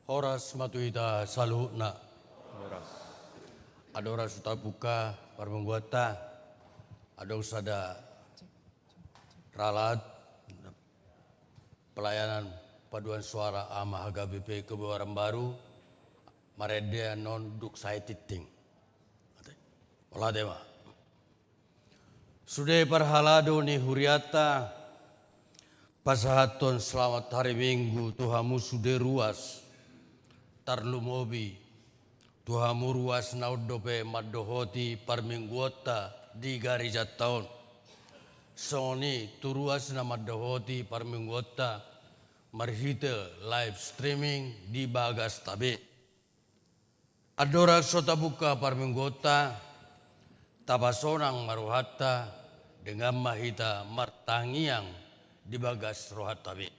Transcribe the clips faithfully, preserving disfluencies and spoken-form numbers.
Horas ma tu hita saluhutna. Andorang so tabuka parmingguonta, adong sada ralat pelayanan paduan suara Ama H K B P Kebayoran Baru, marende annon dung sae tingting. Mauliate ma. Sude parhalado ni hurianta, pasahathon selamat hari Minggu tu hamu sude ruas, tarlumobi tu hamu ruas na on dope mandohoti parmingguonta di garejanta on. Songon i tu ruas na mandohoti parmingguonta marhite live streaming di bagasta be. Andorang so tabuka parmingguonta, tapasonang ma rohanta, denggan ma hita martangiang di bagas rohanta be.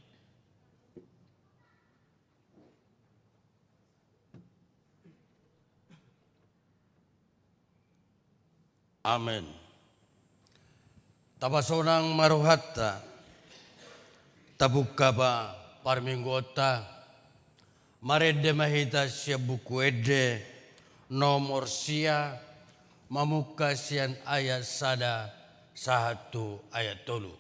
Amen. Tapasonang ma rohanta, tabuka ma parmingguonta, marende ma hita sian Buku Ende nomor sia, mamungka sian ayat sada sahat tu ayat tolu.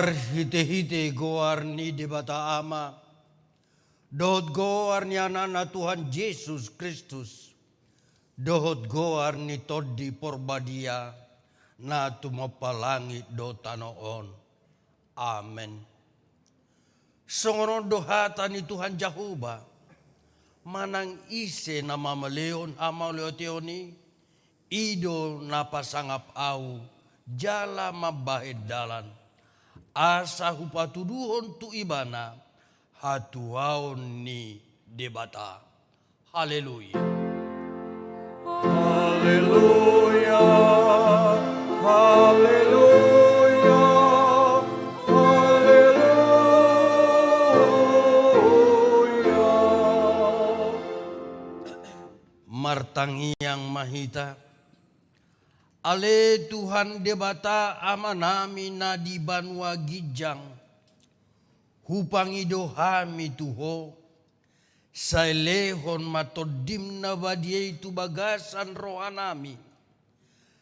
Marhitehite goar ni Debata Ama, dohot goar ni Anakna Tuhan Jesus Kristus, dohot goar ni Tondi Porbadia, na tumompa langit dohot tano on. Amen. Songon on do hata ni Tuhan Jahowa: Manang ise na mamalehon hamauliateon i, i do na pasangap Ahu jala mambahen dalan, asa hupatuduhon tu ibana hatuaon ni Debata. Haleluya. Haleluya. Haleluya. Haleluya. Martangiang ma hita. Ale Tuhan Debata Amanami na di banua ginjang, hupangido hami tu Ho, sai lehon ma Tondim na badia i tu bagasan rohanami.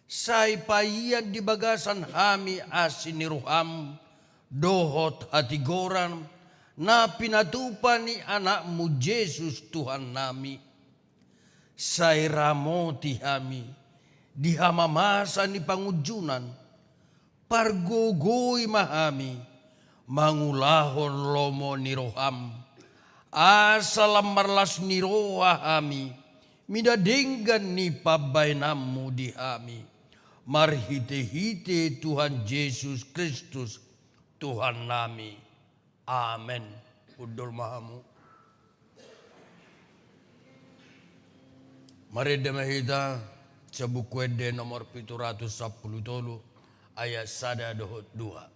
Sai paian di bagasan hami asi ni roham dohot hatigoran na pinatupa ni Anakmu Jesus Tuhannami. Sai ramoti hami di hamamasa ni pangunjunan, pargogoi ma hami mangulahon lomo ni roham, asa lam marlas ni roha hami mida denggan ni pambahenanmu di hami, marhitehite Tuhan Jesus Kristus Tuhannami. Amen. Hundul ma hamu. Marende ma hita sian Buku Ende nomor pitu ratus sampulu tolu, ayat sada dohot dua.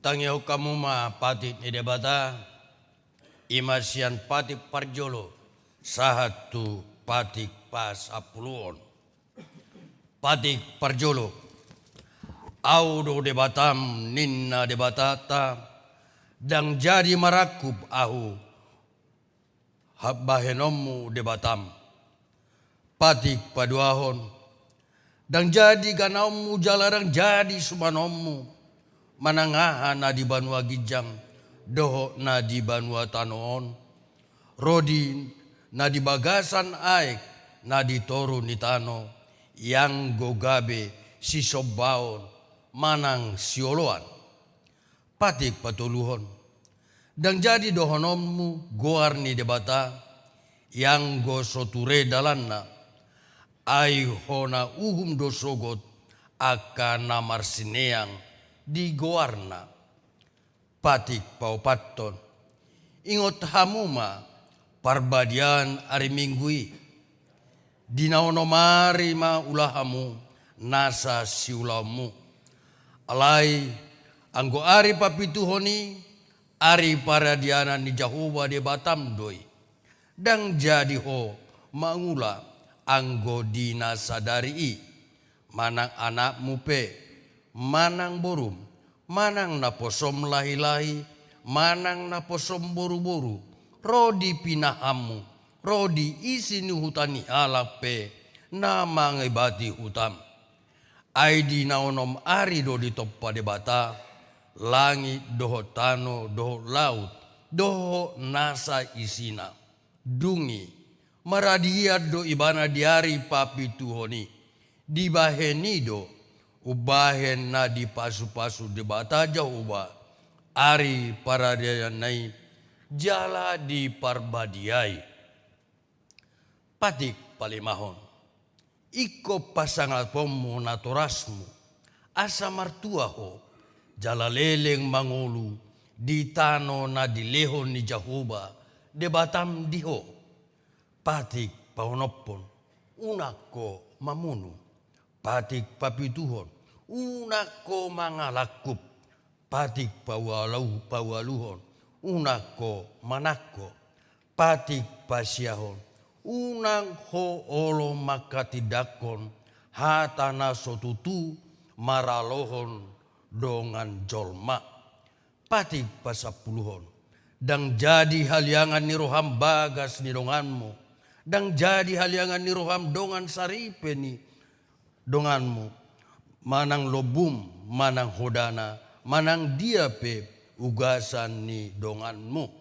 Tangihon hamu ma patik ni Debata, i ma sian patik parjolo sahat tu patik pasampuluhon. Patik parjolo. Ahu do Debatam, ninna Debatanta, ndang jadi marangkup Ahu hambahenonmu Debatam. Patik paduahon. Ndang jadi ganaonmu jala ndang jadi sumanonmu, manang aha na di banua ginjang dohot na di banua tano on, ro di na di bagasan aek na di toru ni tano, ianggo gabe sisombaon manang sioloan. Patik patoluhon. Ndang jadi dohononmu goar ni Debata, ianggo so ture dalanna, ai hona uhum do sogot angka na marsineang di goarna. Patik paopathon. Ingot hamu ma parbadiaan ari Minggu i. Di na onom ari ma ula hamu nasa siulaonmu. Alai anggo ari papituhon i, ari paradianan ni Jahowa Debatam do i. Ndang jadi ho mangula anggo di na sadari i, manang anakmu pe, manang borum, manang naposom lahilahi, manang naposom boruboru, ro di pinahanmu, ro di isi ni huta ni halak pe na mangebati hutam. Ai di na onom ari do ditompa Debata langit dohot tano dohot laut dohot nasa isina. Dung i, maradian do ibana di ari papituhon i. Dibahen i do umbahen na dipasupasu Debata Jahowa ari paradiananna i jala diparbadiai. Patik palimahon. Ingkon pasangaponmu natorasmu, asa martua ho, jala leleng mangolu di tano na dilehon ni Jahowa Debatam di ho. Patik paonomhon. Unang ho mamunu. Patik papituhon. Unang ho mangalangkup. Patik paualu-, paualuhon. Unang ho manangko. Patik pasiahon. Unang ho olo manghatindanghon hata na so tutu maralohon dongan jolma. Patik pasampuluhon. Ndang jadi haliangan ni roham bagas ni donganmu. Ndang jadi haliangan ni roham dongan saripe ni donganmu, manang lombum, manang hodana, manang dia pe ugasan ni donganmu.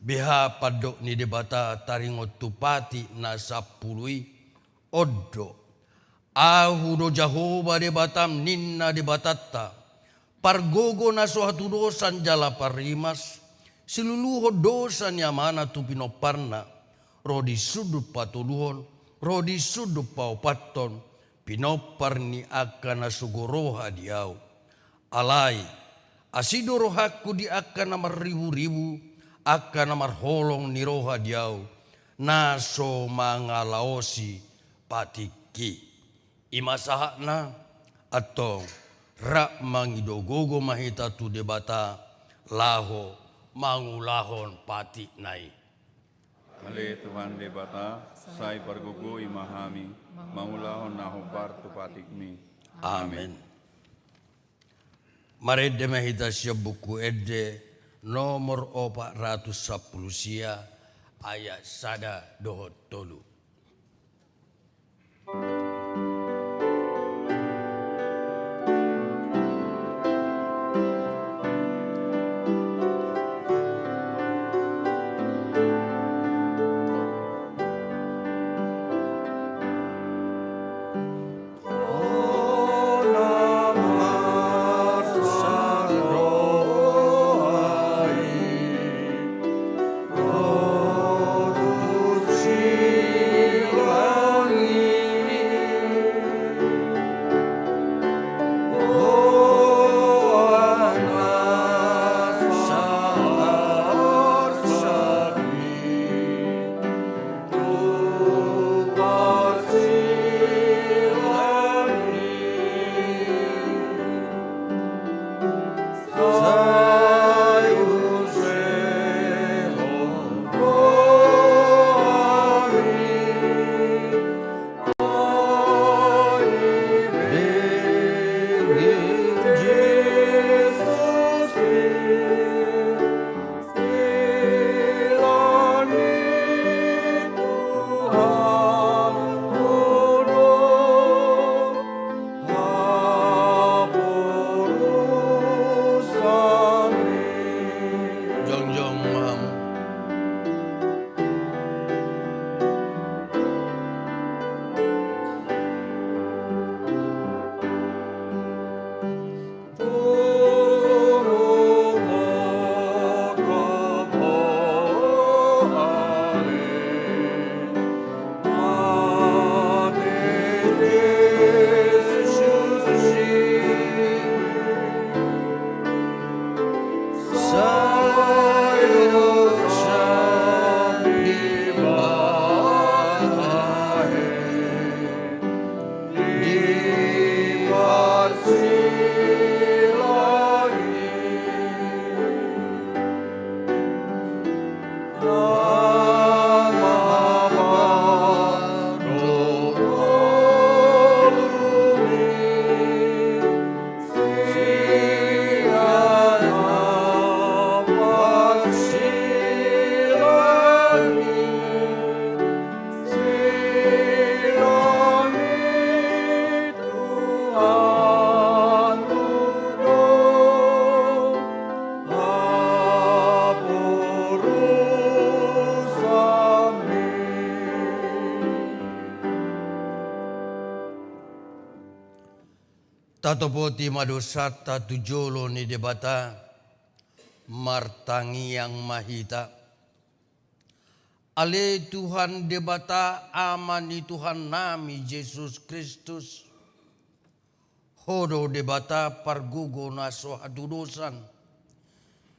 Beha pandok ni Debata taringot tu patik na sampulu i? On do. Ahu do Jahowa Debatam, ninna Debatanta, pargogo na so hatudosan jala parrimas, siluluhon dosa ni amana tu pinomparna, ro di sundut patoluhon, ro di sundut paopathon, pinompar ni angka na sogo roha di ahu. Alai, asi do rohangku di angka na marriburibu, angka na marholong ni roha di ahu, na so mangalaosi patikki. I ma sahatna, antong, rap mangido gogo ma hita tu Debata, laho mangulahon patikna i. Ale Tuhan Debata, sai pargogoi ma hami, mangulahon na hombar tu patikmi. Amen. Marende ma hita sian Buku Ende nomor opat ratus sampulu sia, ayat sada dohot tolu. Tatopoti ma dosanta tu jolo ni Debata, martangiang ma hita. Ale Tuhan Debata, Ama ni Tuhannami Jesus Kristus, Ho do Debata pargogo na so hatudosan.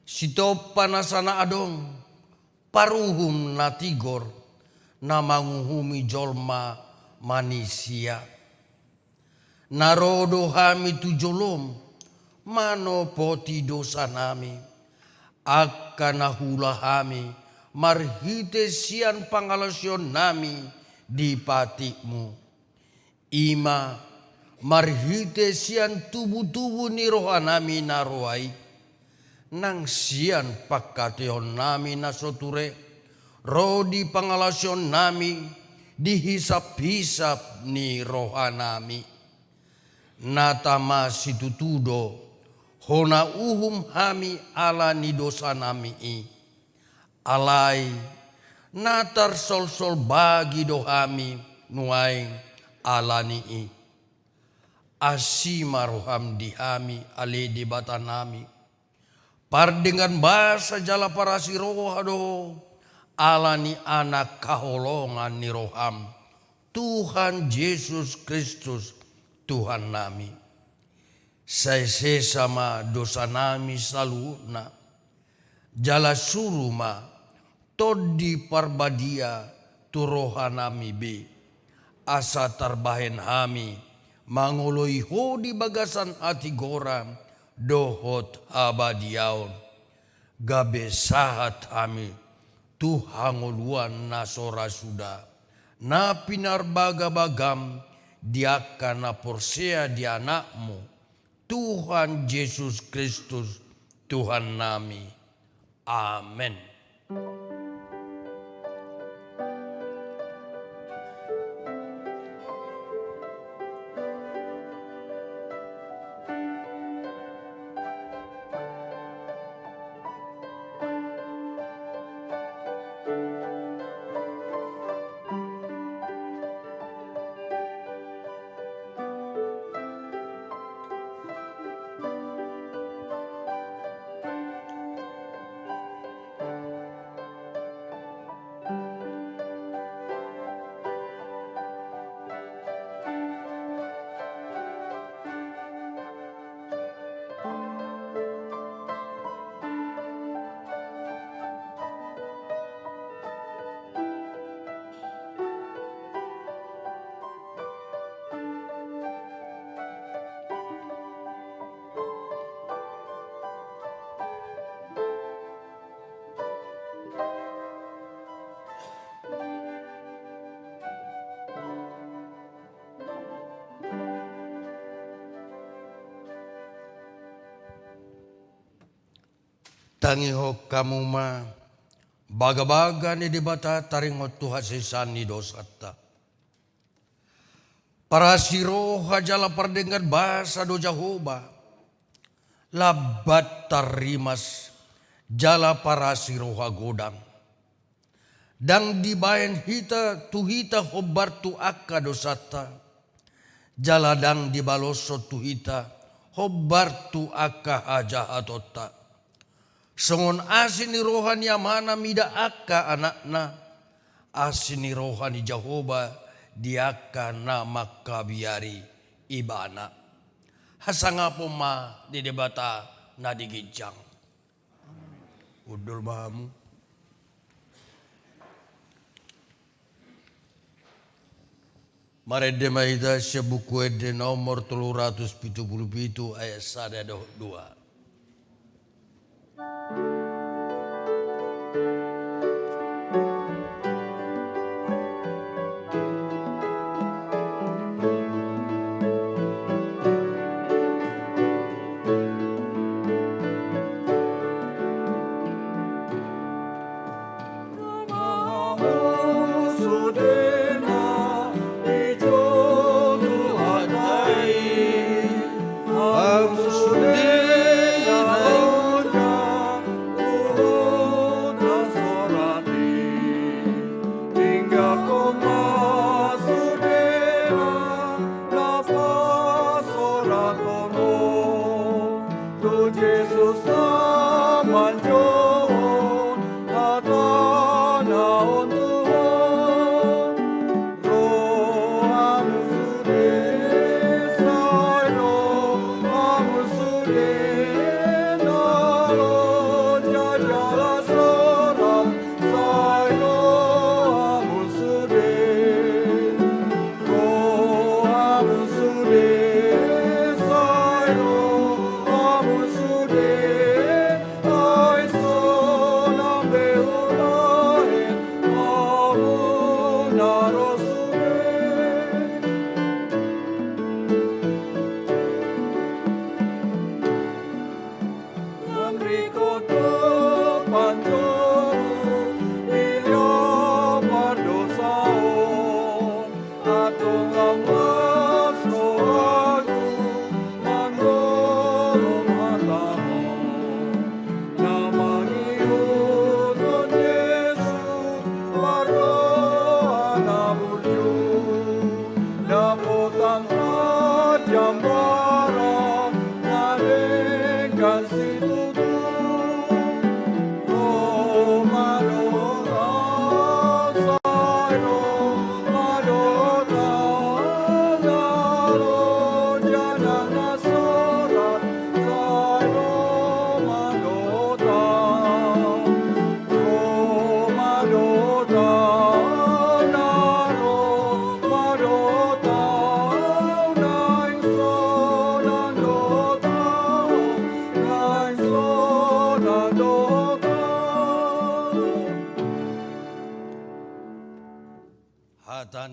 Sitompa nasa na adong, paruhum na tigor, na manguhumi jolma manisia. Na ro do hami tu jolom, manopoti dosanami, angka na huula hami, marhite sian pangalaosionnami di patikmu. I ma, marhite sian tubutubu ni rohanami na roa i, nang sian pangkataionnami na so ture, ro di pangalaosionnami di hisaphisap ni rohanami. Na tama situtu do, hona uhum hami ala ni dosanami i. Alai, na tarsolsol bagi do hami nuaeng ala ni i. Asi ma roham di hami, ale Debatanami. Pardenggan basa jala parasi roha do, ala ni Anak haholongan ni roham, Tuhan Jesus Kristus, Tuhannami. Sai sesa ma dosanami saluhutna, jala suru ma Tondi Parbadia tu rohanami be, asa tarbahen hami mangoloi Ho di bagasan hatigoran dohot habadiaon. Gabe sahat hami tu hangoluan na so ra suda, na pinarbagabagam di angka na porsea di Anakmu, Tuhan Jesus Kristus, Tuhannami. Amen. Tangihon hamu ma bagabaga ni Debata taringot tu hasesaan ni dosanta. Parasi roha jala pardenggan basa do Jahowa, lambat tarrimas jala parasi roha godang. Ndang dibaen hita tu hita hombar tu angka dosanta, jala ndang dibaloshon tu hita hombar tu angka hajahatonta. Songon asi ni roha ni Amana mida angka anakna, asi ni roha ni Jahowa di angka na mangkabiari Ibana. Hasangapon ma di Debata na di ginjang. Hundul ma hamu. Marende ma hita sian Buku Ende nomor tolu ratus pitu pulu pitu, ayat sada dohot dua.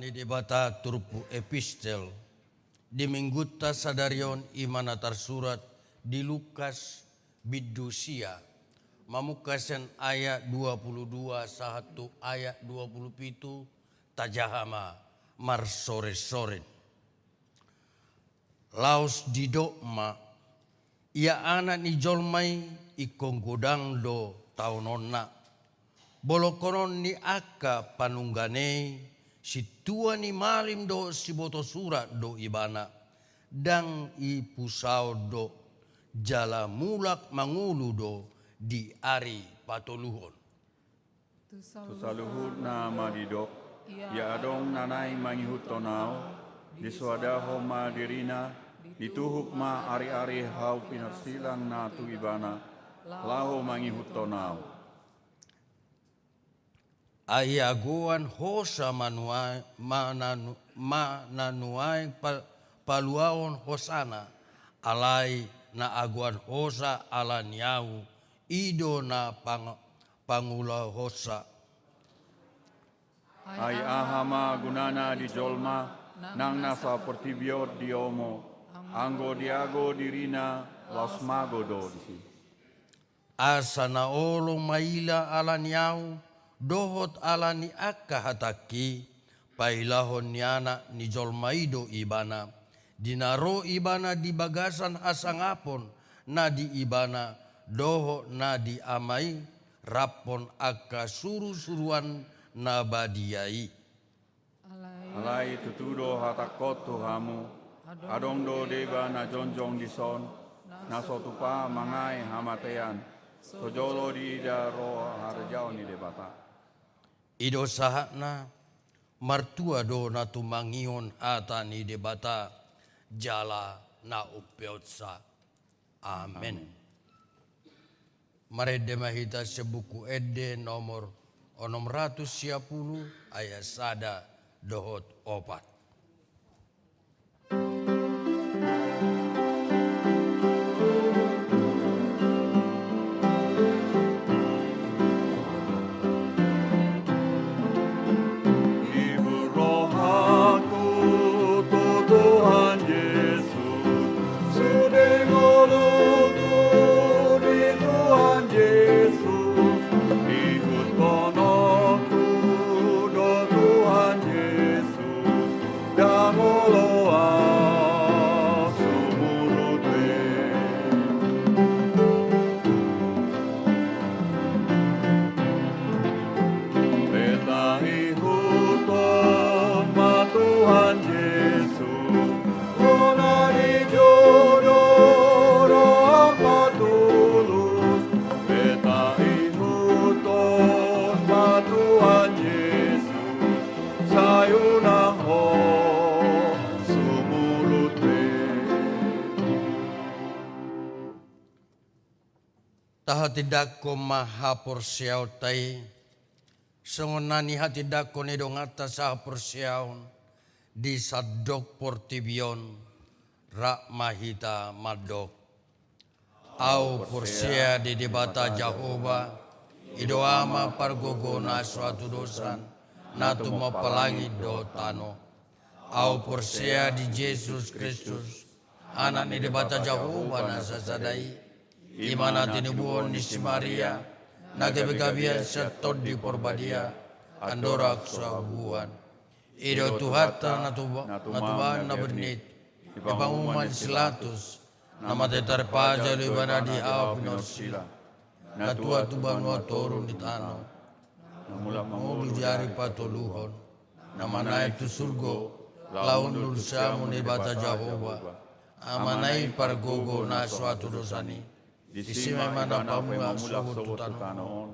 Debata turpuk epistel di minggunta sadari on i ma na tarsurat di Lukas bindu sia, mamungka sian ayat dua pulu dua sahat tu ayat dua pulu pitu. Tajaha ma marsorensoren. Laos didok ma: Ia Anak ni jolma i ingkon godang do taononna. Bolongkonon ni angka panungganeon i, sintua ni malim dohot sibotosurat do ibana, ndang dipusaon do, jala mulak mangolu do di ari patoluhon. Tu saluhutna ma didok: Ia adong na naeng mangihuthon ahu, disoadahon ma dirina, dituhuk ma ariari hau pinarsilang na tu ibana, laho mangihuthon ahu. Ai agoan hosa ma nuaeng, ma na nu-, ma na nuaeng pa-, paluaon hosana, alai na agoan hosa ala ni ahu, i do na pang-, pangulaonsa. Ai aha ma gunana di jolma, nang na saportibi on diomo, anggo diago dirina, laos mago do disi. Asa na olo maila ala ni ahu, dohot ala ni angka hatangki, pailahon ni Anak ni jolma i do ibana, di na ro ibana di bagasan hasangapon na di ibana, dohot na di Ama i, raphon angka surusuruan na badia i. Alai tutu do hatangkon tu hamu, adong do deba na jongjong dison, na so tupa mangae hamatean, so jolo diida ro harajaon ni Debata. I do sahatna, martua do na tumangihon hata ni Debata, jala na umpeonsa. Amen. Amen. Marende ma hita sian Buku Ende nomor onom ratus sia pulu, ayat sada dohot opat. Ihut rohangku tu Tuhan Jesus, sude ngolungku di Tuhan Jesus, ihutkononku do Tuhan Jesus, ndang olo ahu sumurut be. Be taihuthon ma Tuhan Jesus, hona di jolo do roham patulus. Be taihuthon ma Tuhan Jesus, sai unang ho sumurut be. Tahatindangkon ma haporseaonta i, songon na nihatindangkon ni donganta sahaporseaon di sandok portibi on, rap ma hita mandok. Ahu porsea di Debata Jahowa, i do Ama pargogo na so hatudosan, na tumompa langit dohot tano. Ahu porsea di Jesus Kristus, Anak ni Debata Jahowa na sasada i, i ma na tinibuhon ni si Maria, na gabegabean sian Tondi Porbadia, andorang so habubuhan. I do Tuhanta na tuba-, na tumaon na bernit, di panguhuman ni si Latus, na mate tarpajal do ibana di ahu pinorsila, na tua tu banua toru ni tano, na mulak mangolu di ari patoluhon, na manaek tu surgo, laho hundul siamun ni Debata Jahowa, Amana i pargogo na so hatudosan i. Disi ma ibana paimula sogot tu tano on,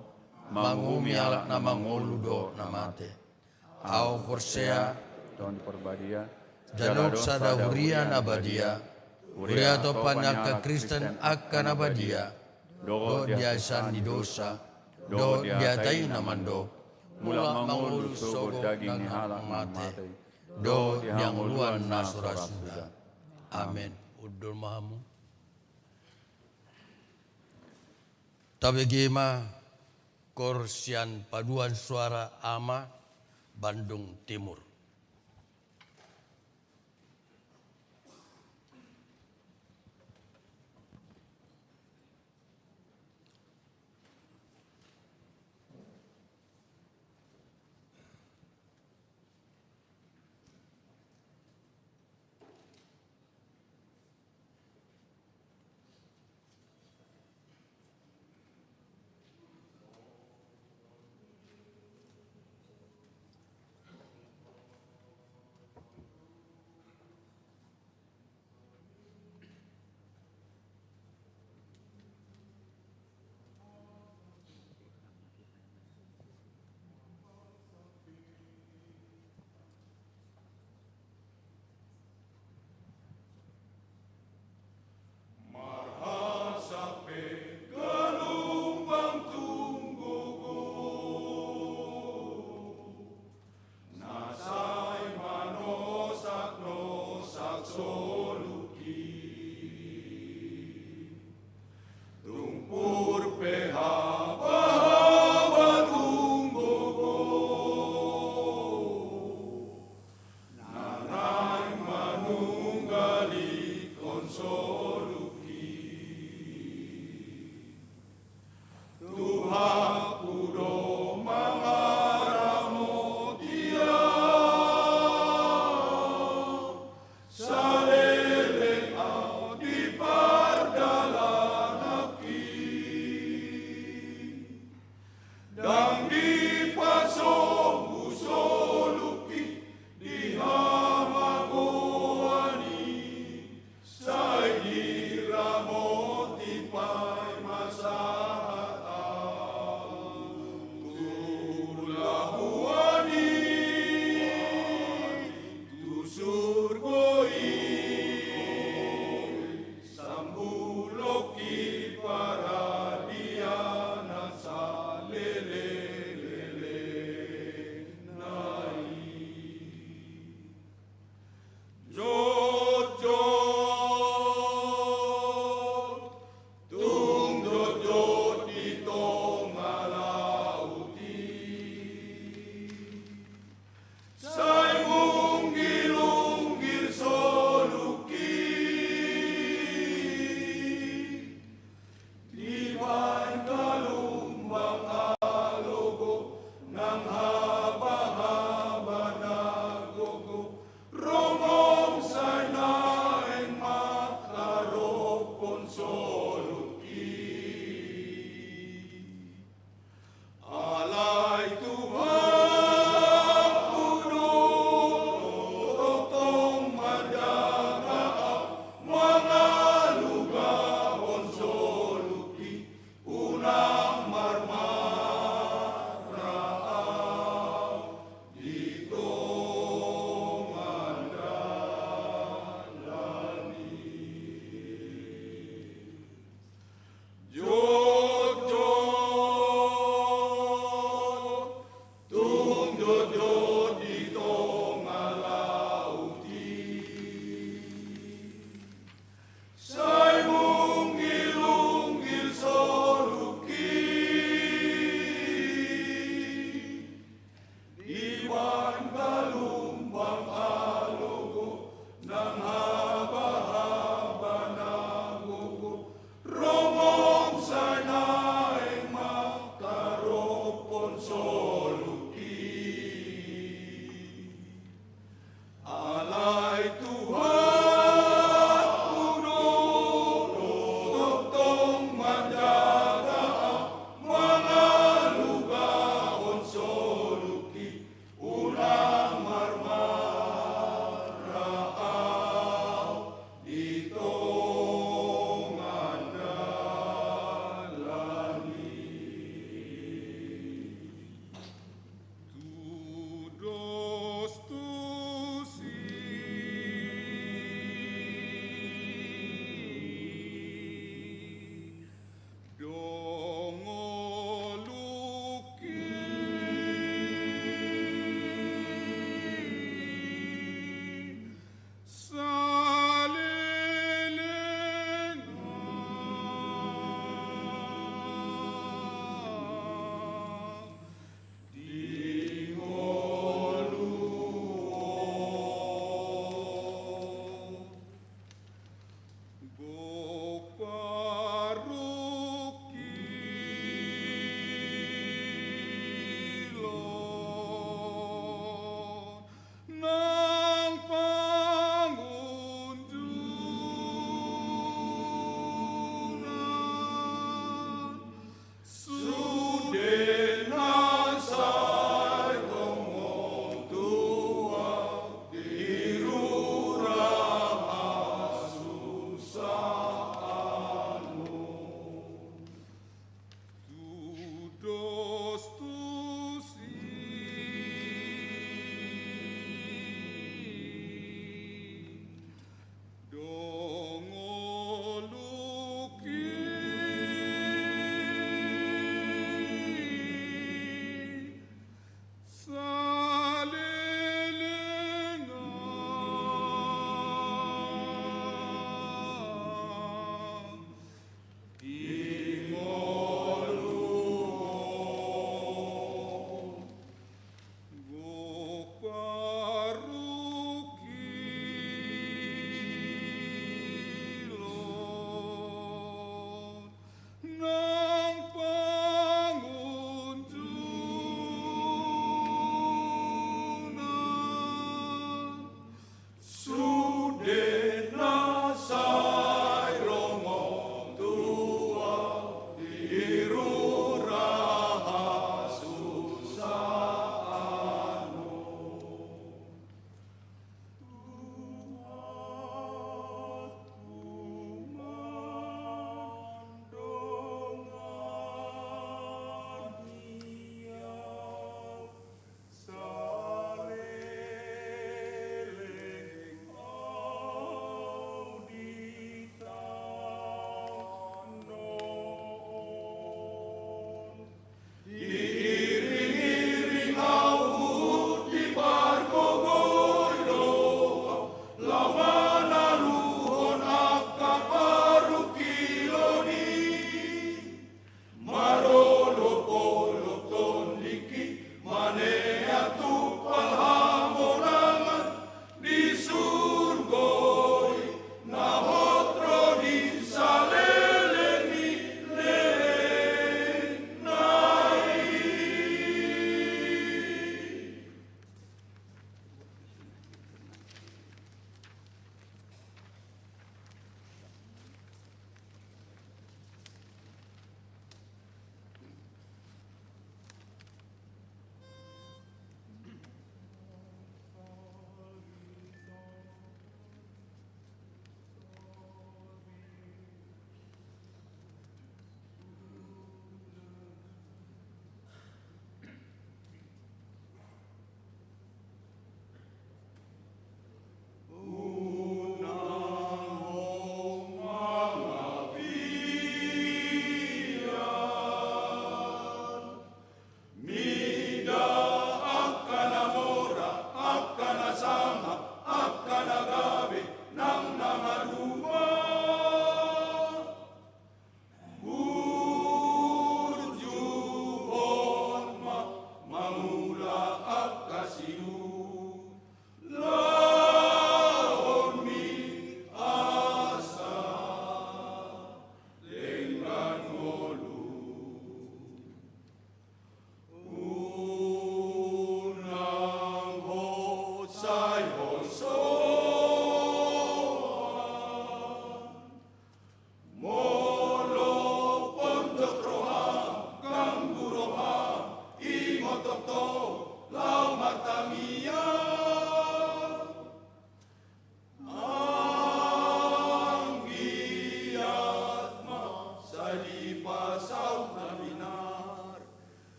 manguhumi halak na mangolu dohot na mate. Ahu porsea, Tondi Porbadia, jala adong sada huria na badia, huria tompa ni angka Kristen angka na badia, dohot di hasesaan ni dosa, dohot di hata i na mandok, mulak mangolu sogot daging ni halak na mate, dohot di hangoluan na so ra suda. Amen. Hundul ma hamu. Tabege ma, koor sian Paduan Suara Ama Bandung Timur. soluki. Tung pur pe habahaba tung gogo, na naeng manunggalikhon soluki. Tuhanku do mangaramoti au, sale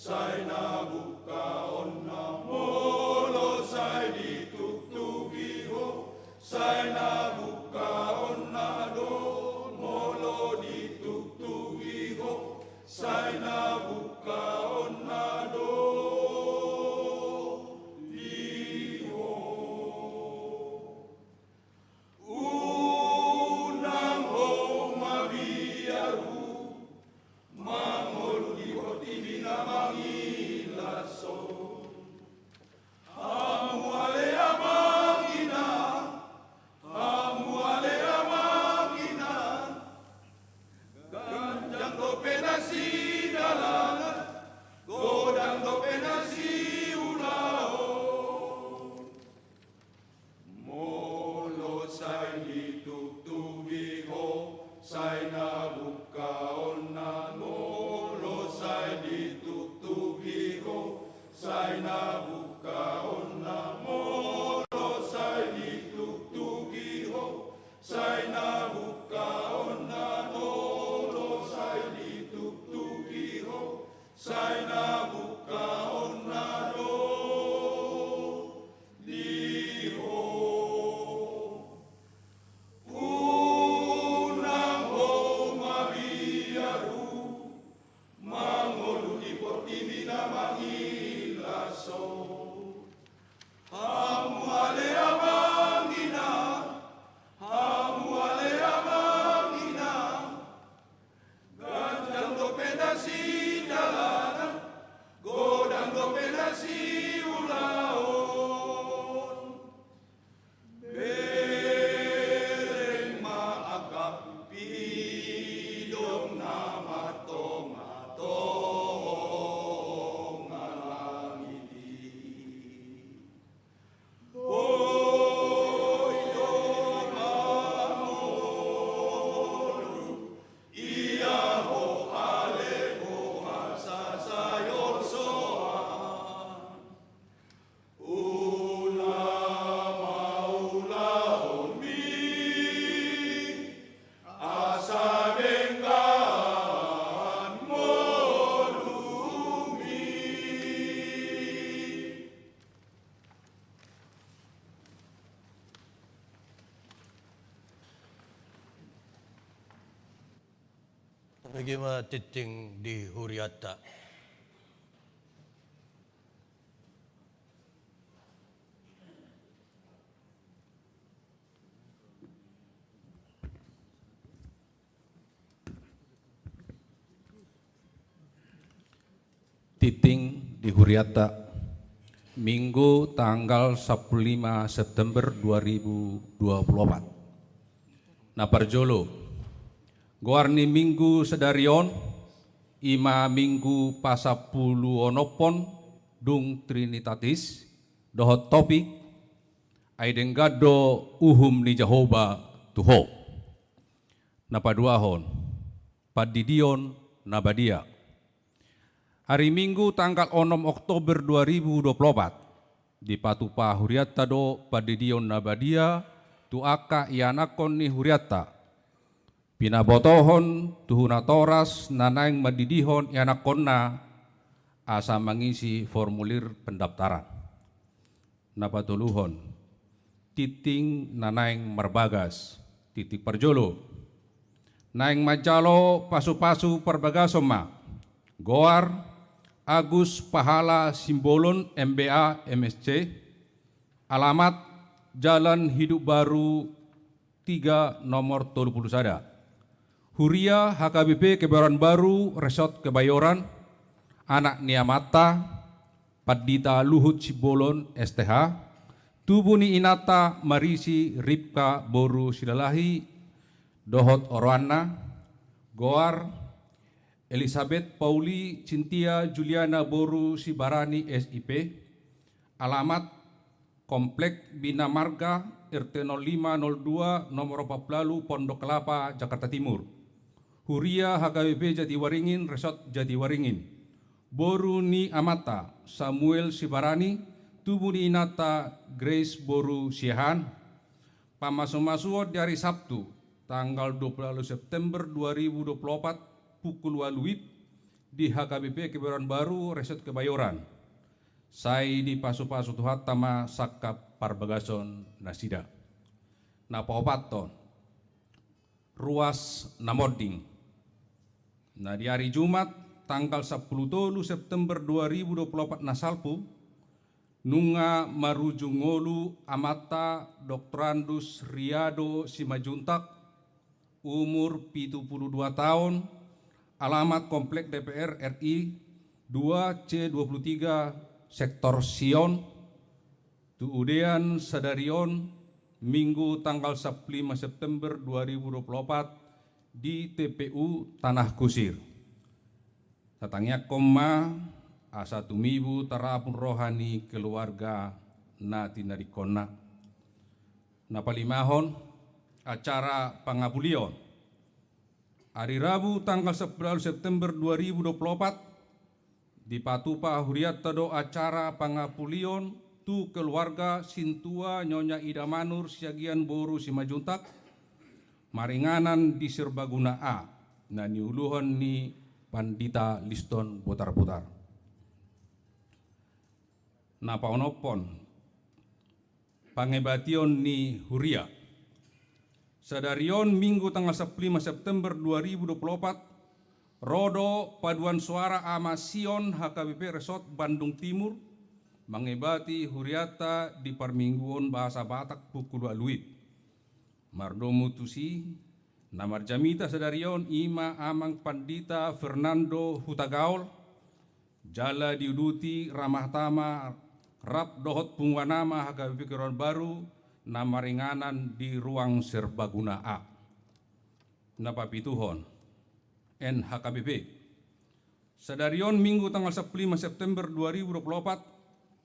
Sai na bungkaonna molo sai ditugtugi ho, sai na bungkaonna do, molo ditugtugi ho, sai na bungkaonna do di ho. Unang ho mabiar hu, mangolu di portibi na mangilas on. Hamu ale amang inang, hamu ale amang inang, ganjang dope na sidalan, godang dope na siulaon. Molo sai ditugtugi ho, sai na bungkaonna, molo sai ditugtugi ho, sai na bungkaonna, molo sai ditugtugi ho, sai na bungkaonna, molo sai ditugtugi ho, sai na bungkaonna do di ho. Unang ho mabiar hu, mangolu di portibi na mangilas on. Hamu ale amang inang, hamu ale amang inang, ganjang dope na sidalan, godang dope na siulaon. Bereng ma angka pidong na martongatonga langit i. Boi do mangolu, ia ho ale boha sasayoson. Ula ma ulaonmi, asa denggan ngolumi. Bege ma tingting di hurianta. Tingting di hurianta, Minggu tanggal sampulu lima September dua ribu dua puluh opat. Na parjolo, goar ni Minggu sadari on, i ma Minggu pasampuluonomhon dung Trinitatis, dohot topik, Ai denggan do uhum ni Jahowa tu ho. Na paduahon, pandidion na badia. Ari Minggu tanggal onom Oktober dua ribu dua puluh opat, dipatupa hurianta do pandidion na badia tu angka ianakhon ni hurianta. Pinabotohon tu natoras na naeng mandidihon ianakhonna asa mangisi formulir pendaftaran. Na patoluhon, tingting na naeng marbagas, tingting parjolo. Naeng manjalo pasupasu parbagason ma, goar Agus Pahala Simbolon, M B A, M S C, alamat Jalan Hidup Baru tiga, nomor tolu pulu sada. Huria H K B P Kebayoran Baru, Resort Kebayoran, anak ni amanta, Pandita Luhut Simbolon, S T H, tubu ni inanta Marisi Ripka boru Silalahi, dohot oroanna, goar Elisabet Pauli Cintia Juliana boru Sibarani, S I P, alamat Komplek Bina Marga, R T nol lima nol dua, nomor opat pulu ualu, Pondok Kelapa, Jakarta Timur. Huria H K B P Jatiwaringin, Resort Jatiwaringin. Boru ni amanta, Samuel Sibarani, tubu ni inanta, Grace boru Siahaan. Pamasumasuon di ari Sabtu, tanggal dua pulu ualu September dua ribu dua pulu opat, pukul ualu W I B, di H K B P Kebayoran Baru Resort Kebayoran. Sai dipasupasu Tuhanta ma sangkap parbagason nasida. Na paopathon, ruas na monding. Na di ari Jumat tanggal sampulu tolu September dua ribu dua pulu opat na salpu, nunga marujung ngolu amanta Doktorandus Riado Simanjuntak, umur pitu pulu dua taon, alamat Komplek D P R R I dua C dua pulu tiga, Sektor Sion, tu udean sadari on, Minggu tanggal sampulu lima September dua ribu dua pulu opat, di T P U Tanah Kusir. Tatangiangkon ma asa tumibu tarapung roha ni keluarga na tinadingkonna. Na palimahon, acara pangapulion. Ari Rabu tanggal sampulu ualu September dua ribu dua pulu opat, dipatupa hurianta do acara pangapulion tu keluarga sintua Nyonya Ida Manur Siagian boru Simanjuntak, maringanan di Serbaguna A, na niuluhon ni Pandita Liston Botarbotar. Na paonomhon, pangebation ni huria. Sadari on Minggu tanggal sampulu lima September dua ribu dua pulu opat, ro do paduan soara Ama Sion H K B P Resort Bandung Timur, mangebati hurianta di parmingguon bahasa Batak pukul ualu wib. Mardomu tusi, na marjamita sadari on i ma Amang Pandita Fernando Hutagaol, jala diuduti ramah tama rap dohot punguan ama H K B P Kebayoran Baru na maringanan di ruang Serbaguna A. Na papituhon, N H K B P. Sadari on Minggu tanggal sampulu lima September dua ribu dua pulu opat,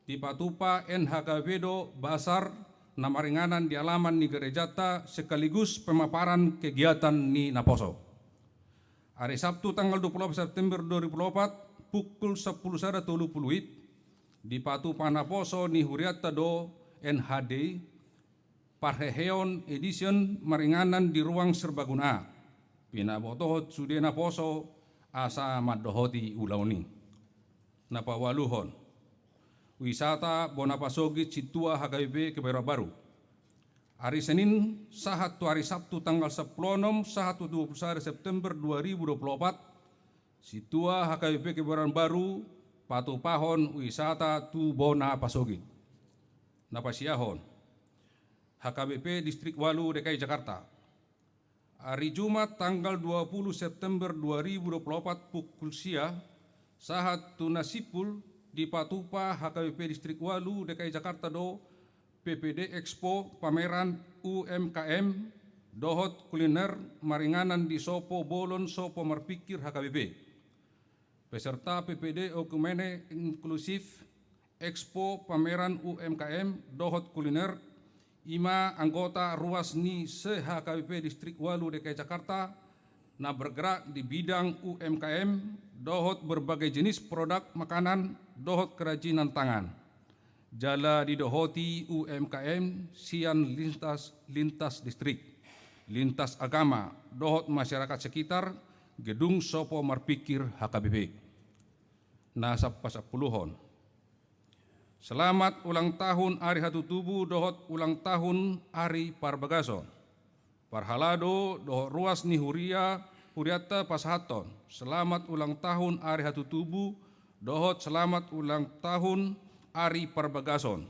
dipatupa N H K B P do basar na maringanan di alaman ni gerejanta sekaligus pemaparan kegiatan ni naposo. Ari Sabtu tanggal dua pulu opat September dua ribu dua pulu opat, pukul sampulu sada tolu pulu wib, dipatupa naposo ni hurianta do N H D, parheheon edition maringanan di ruang Serbaguna A. Pinabotohon sude naposo asa mandohoti ulaon i. Na paualuhon, wisata bona pasogit sintua H K B P Kebayoran Baru. Ari Senin sahat tu ari Sabtu tanggal sampulu onom sahat tu dua pulu sada September dua ribu dua pulu opat, sintua H K B P Kebayoran Baru patupahon wisata tu bona pasogit. Na pasiahon, H K B P Distrik ualu D K I Jakarta. Ari Jumat tanggal dua pulu September dua ribu dua pulu opat pukul sia, sahat tu na simpul, dipatupa H K B P Distrik ualu D K I Jakarta do P P D Expo pameran U M K M dohot kuliner maringanan di sopo bolon sopo marpingkir H K B P. Peserta P P D Oekumene Inklusif Expo pameran U M K M dohot kuliner, i ma anggota ruas ni se-H K B P Distrik ualu D K I Jakarta na bergerak di bidang U M K M dohot berbagai jenis produk makanan dohot kerajinan tangan. Jala didohoti U M K M sian lintas, lintas distrik, lintas agama, dohot masyarakat sekitar gedung sopo marpingkir H K B P. Na sampasampuluhon, selamat ulang tahun ari hatutubu dohot ulang tahun ari parbagason. Parhalado dohot ruas ni huria, hurianta pasahathon selamat ulang tahun ari hatutubu dohot selamat ulang tahun ari parbagason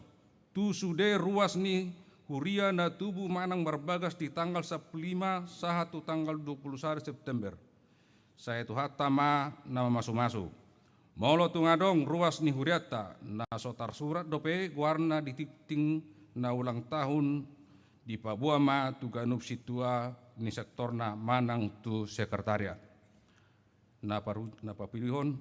tu sude ruas ni huria na tubu manang marbagas di tanggal sampulu lima sahat tu tanggal dua pulu sada September. Sai Tuhanta ma na mamasumasu. Molo tung adong ruas ni hurianta na so tarsurat dope goarna di tingting na ulang tahun, dipaboa ma tu ganup sintua ni sektorna manang tu sekretariat. Na paru-, na papituhon,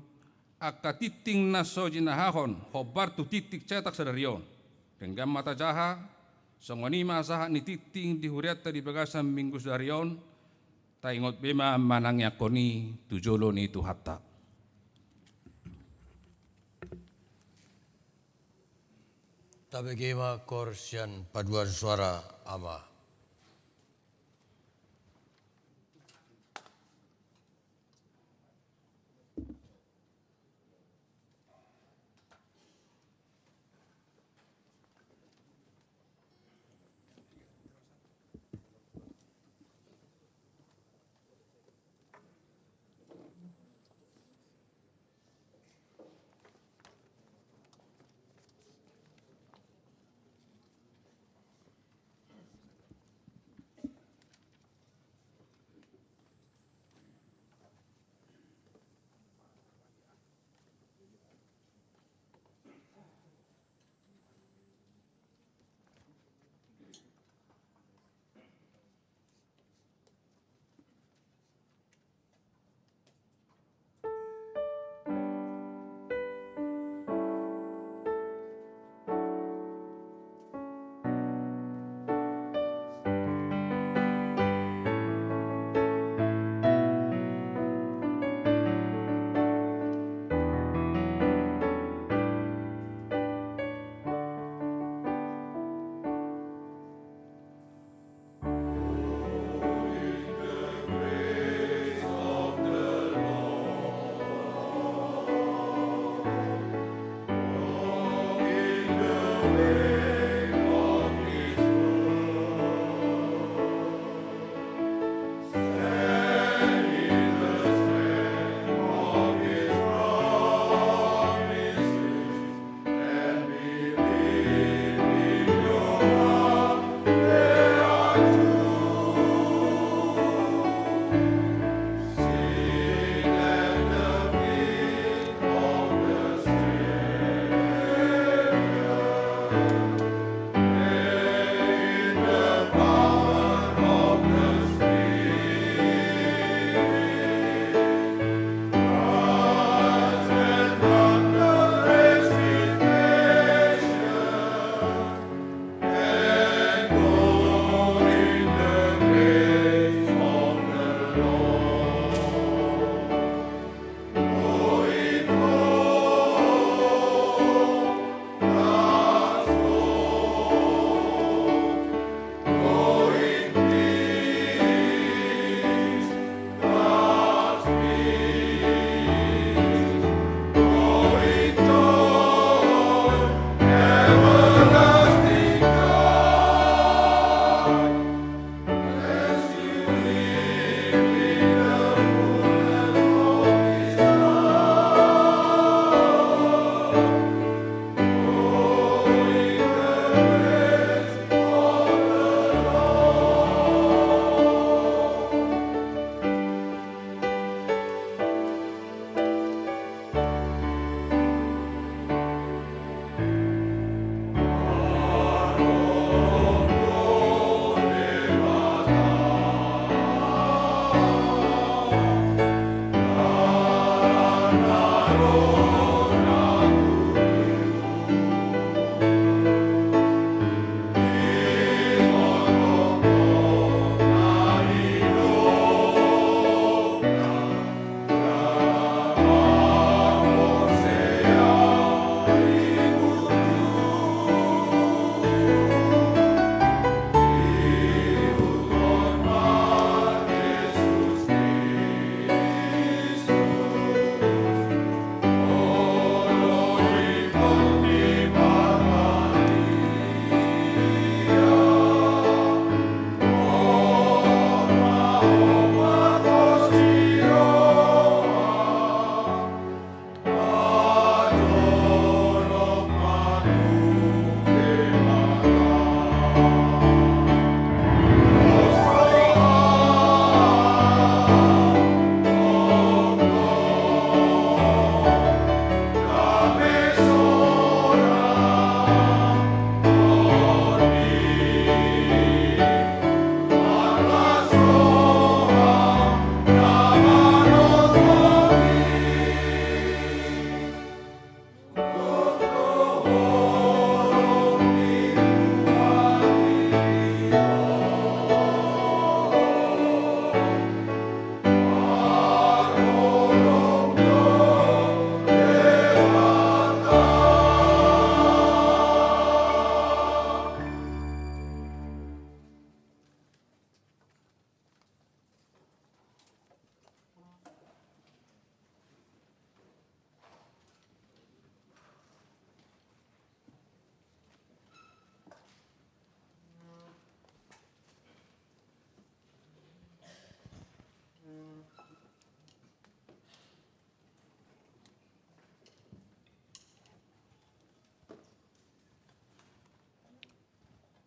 angka tingting na so jinahahon hombar tu tingting cetak sadari on. Denggan ma tajaha, songon i ma sahat ni tingting di hurianta di bagasan minggu sadari on, taingot be ma manangiangkon i tu jolo ni Tuhanta. Tabege ma koor sian paduan soara ama.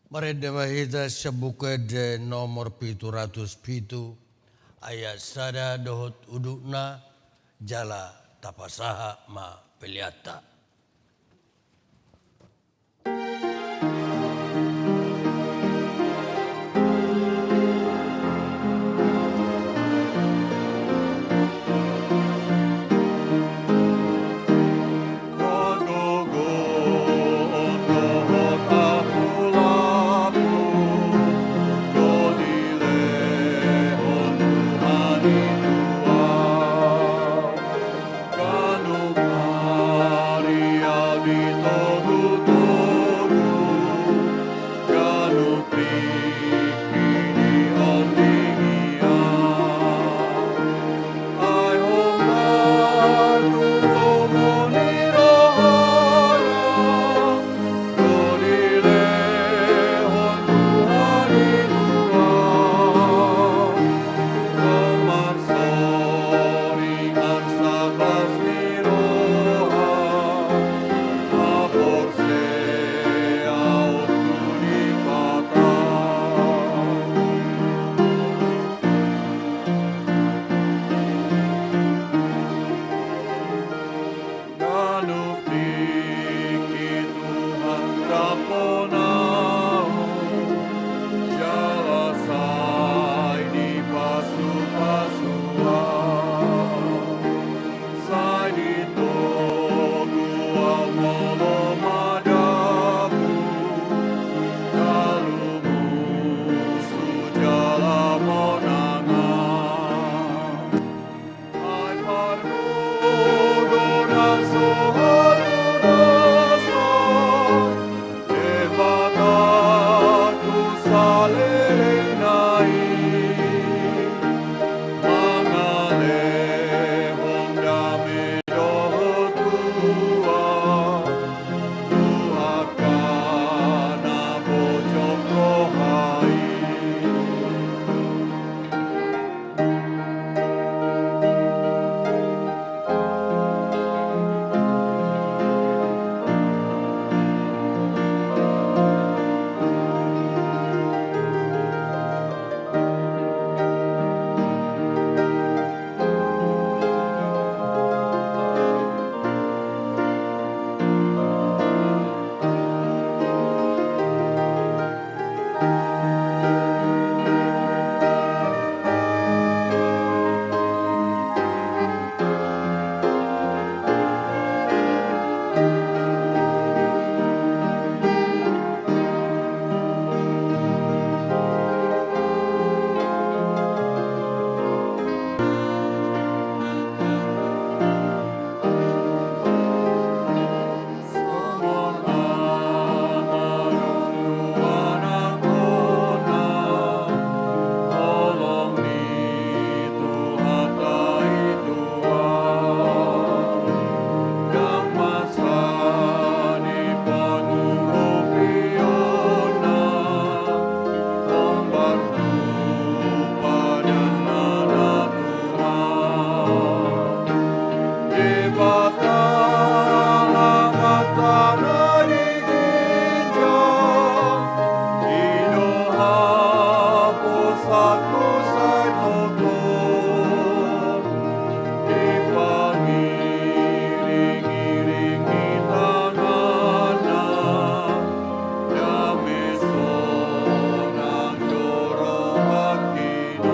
Marende ma hita sian Buku Ende nomor pitu ratus pitu, ayat sada dohot udutna, jala tapasahat ma peleanta. Ganup ari au di togu-togu, ganup tingki di onding i au. Ai hombar tu lomo ni rohana, do dilehon Tuhan i tu au. Hombar soring arsak las ni roha, haporseaon tu Debata. Ganup tingki Tuhan rap on au, jala sai dipasu-pasu au. Sai ditogu au molo madabu, talu musu jala monang au. Ai pardodo na so haluason Debata tu salelengna i, mangalehon dame dohot tua tu angka na bojong roha i. Debata Amanta na di ginjang, i do haposan tu sai toto, dipangiring-iring ni tanganna, dame sonang joro angginon.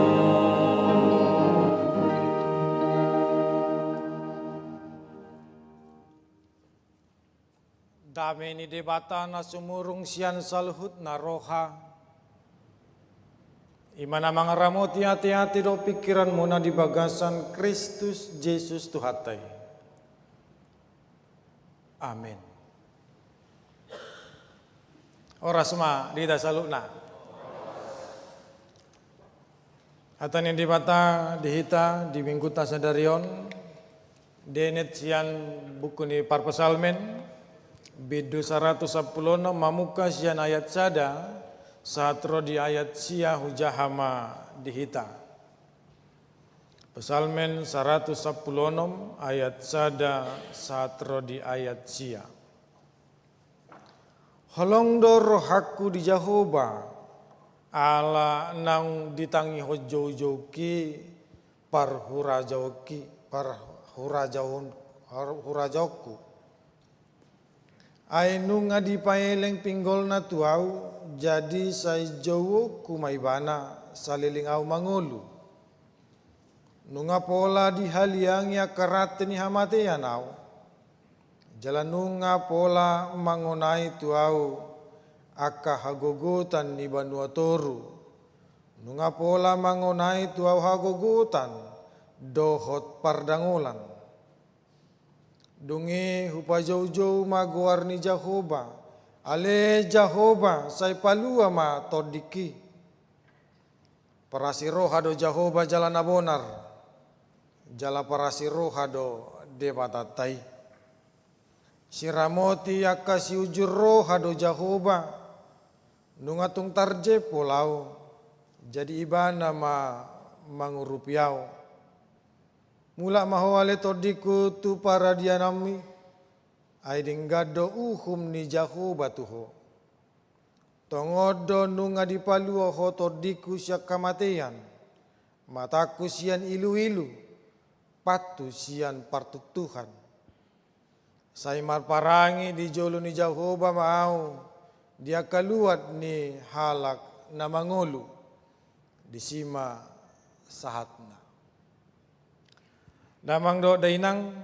Dame ni Debata na sumurung sian saluhutna roha, i ma na mangaramoti ateate dohot pingkiranmuna di bagasan Kristus Jesus Tuhanta i. Amen. Horas ma di hita saluhutna. Hata ni Debata di hita di Mingguta sadari on, dienet sian buku ni Parpsalmen, bindu saratus sampulu onom, mamungka sian ayat sada sahat ro di ayat sia, hujaha ma di hita. Psalmen saratus sampulu onom ayat sada sahat ro di ayat sia. Holong do rohangku di Jahowa, ala naung ditangihon joujoungki parhurajaonki, parhurajaon, hurajaonku. Ai nunga dipaeleng pinggolna tu ahu, jadi sai jouonku ma ibana saleleng ahu mangolu. Nunga pola dihaliangi angka rante ni hamatean ahu, jala nunga pola mangonai tu ahu angka hagogotan ni banua toru. Nunga pola mangonai tu ahu hagogotan dohot pardangolan. Dung i hupajoujou ma goar ni Jahowa, ale Jahowa, sai palua ma tondingki. Parasi roha do Jahowa jala na bonar, jala parasi roha do Debatanta i. Siramoti angka siujur roha do Jahowa, nunga tung tarjempol ahu, jadi ibana ma mangurupi ahu. Mulak ma ho ale tondingku tu paradiananmi, ai denggan do uhum ni Jahowa tu ho. Tongon do nunga dipalua ho tondingku sian hamatean, matangku sian iluilu, pathu sian partuktuhan. Sai marparange di jolo ni Jahowa ma ahu di angka luat ni halak na mangolu, disi ma sahatna. Damang dohot dainang,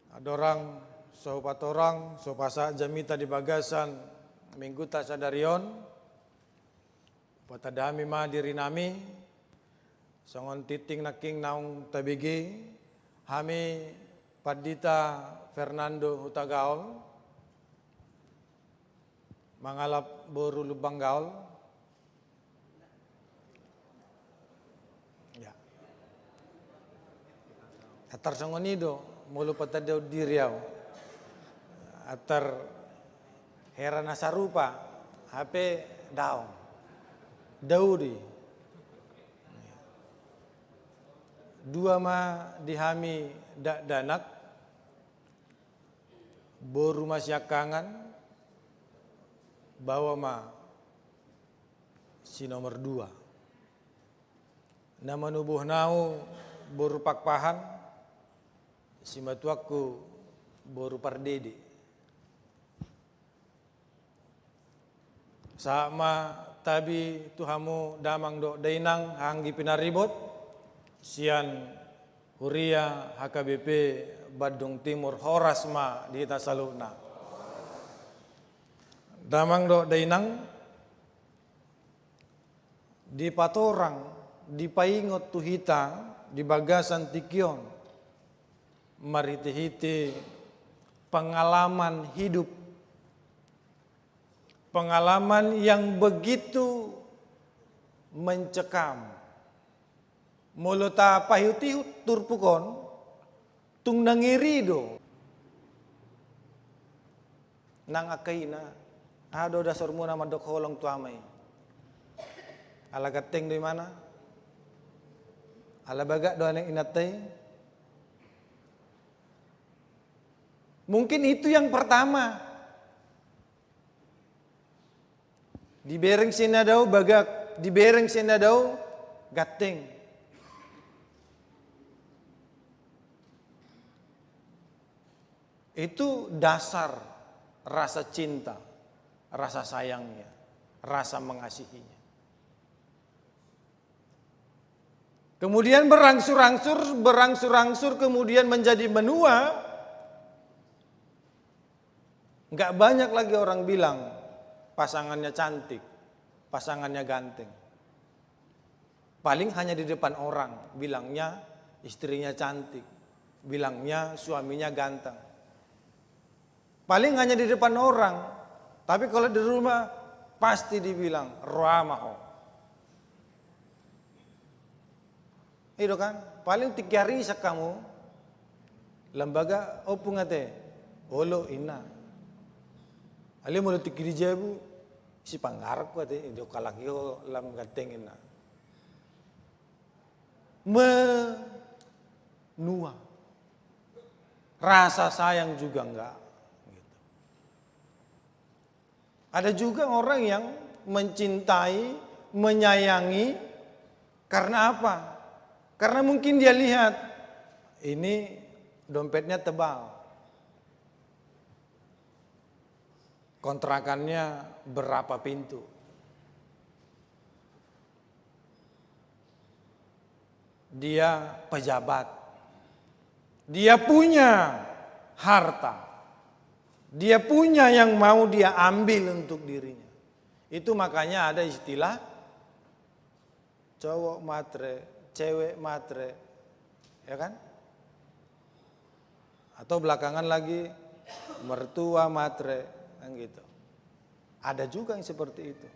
andorang so hupatorang, so hupasahat jamita di bagasan mingguta sadari on, hupatanda hami ma dirinami, songon tingting nangkin naung tabege, hami Pandita Fernando Hutagaol, mangalap boru Lumban Gaol. Ya. Antar songon i do, molo patandahon diri ahu. Antar hera na sarupa, hape daong. Daudi. Dua ma di hami dakdanak, boru ma siangkangan, baoa ma si nomor dua. Na manubuhon ahu boru Pakpahan, simatuangku boru Pardede. Sahat ma tabi tu hamu damang dohot dainang, anggi pinaribot, sian huria H K B P Bandung Timur, horas ma di hita saluhutna. Damang dohot dainang, dipatorang, dipaingot tu hita di bagasan tingki on, marhitehite pengalaman hidup, pengalaman yang begitu mencekam. Molo tapaihutihut turpuk on, tung na ngeri do. Nang angka ina, aha do dasormuna mandok holong tu ama i? Ala ganteng do imana? Ala bagak do anak inanta i? Mungkin itu yang pertama. Dibereng sian na dao bagak, dibereng sian na dao ganteng. Itu dasar rasa cinta, rasa sayangnya, rasa mengasihinya. Kemudian berangsur-angsur, berangsur-angsur, kemudian menjadi menua. Nggak banyak lagi orang bilang pasangannya cantik, pasangannya ganteng. Paling hanya di depan orang bilangnya istrinya cantik, bilangnya suaminya ganteng. Paling hanya di depan orang, tapi kalau di rumah pasti dibilang, "Roa ma ho." I do kan? Paling tingki arisan hamu, lam bagak ompung ate, "Olo," inna. Alai molo tingki di jabu, "Sipanggarapku ate, didok halak i ho lam ganteng," inna. Menua. Rasa sayang juga enggak. Gitu. Ada juga orang yang mencintai, menyayangi, karena apa? Karena mungkin dia lihat, ini dompetnya tebal, kontrakannya berapa pintu. Dia pejabat. Dia punya harta. Dia punya yang mau dia ambil untuk dirinya. Itu makanya ada istilah cowok matre, cewek matre. Ya kan? Atau belakangan lagi mertua matre, kan gitu. Ada juga yang seperti itu.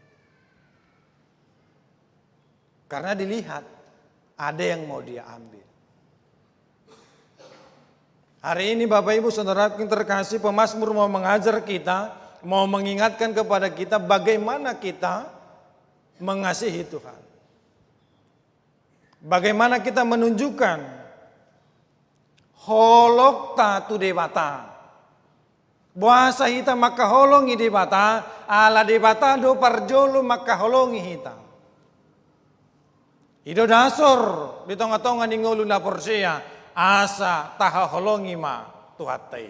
Karena dilihat, ada yang mau dia ambil. Hari ini Bapak Ibu Saudara yang terkasih, pemazmur mau mengajar kita, mau mengingatkan kepada kita bagaimana kita mengasihi Tuhan. Bagaimana kita menunjukkan holongta tu Debata. Boasa hita mangkaholongi Debata, ala Debata do parjolo mangkaholongi hita. I do dasor di tongatonga ni ngolu na porsea, asa tahaholongi ma Tuhanta i.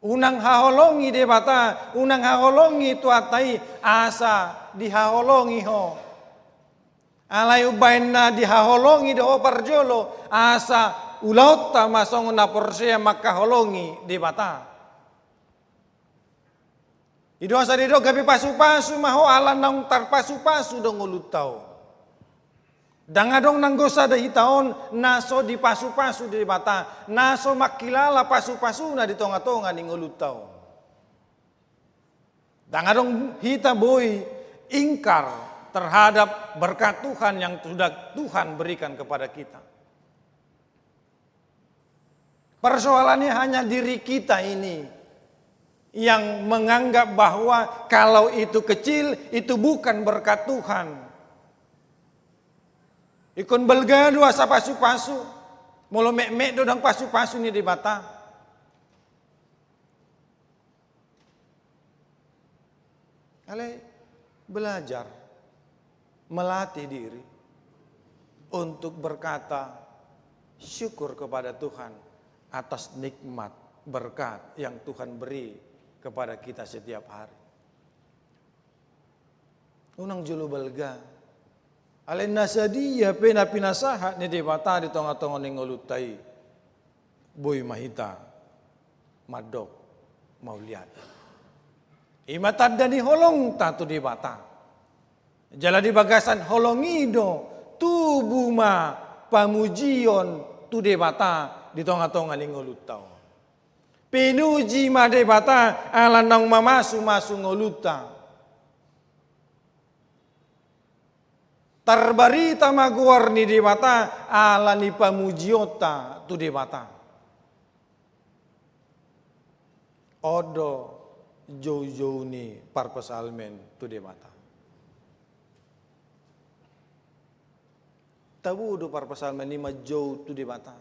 Unang haholongi Debata, unang haholongi Tuhanta i, asa dihaholongi ho. Alai umbahen na dihaholongi do ho parjolo, asa ulaonta ma songon na porsea mangkaholongi Debata. I do asa didok gabe pasupasu ma ho, ala naung tarpasupasu do ngolunta on. Ndang adong nanggo sada hita on na so dipasupasu Debata, na so mangkilala pasupasuna di tongatonga ni ngolunta on. Ndang adong hita boi ingkar terhadap berkat Tuhan yang sudah Tuhan berikan kepada kita. Persoalannya hanya diri kita ini yang menganggap bahwa kalau itu kecil, itu bukan berkat Tuhan. Ingkon balga do asa pasupasu, molo metmet do ndang pasupasu ni Debata. Alai belajar melatih diri untuk berkata syukur kepada Tuhan atas nikmat berkat yang Tuhan beri kepada kita setiap hari. Unang jolo balga. Alai na sadia pe na pinasahat ni Debata di tongatonga ni ngolunta i, boi ma hita mandok mauliate. I ma tanda ni holongta tu Debata. Jala di bagasan holong i do tubu ma pamujion tu Debata di tongatonga ni ngolunta on. Pinuji ma Debata ala naung mamasumasu ngolunta. Tarbarita ma goar ni Debata ala ni pamujionta tu Debata. On do joujou ni parpsalmen tu Debata. Tabo do parpsalmen i manjou tu Debata.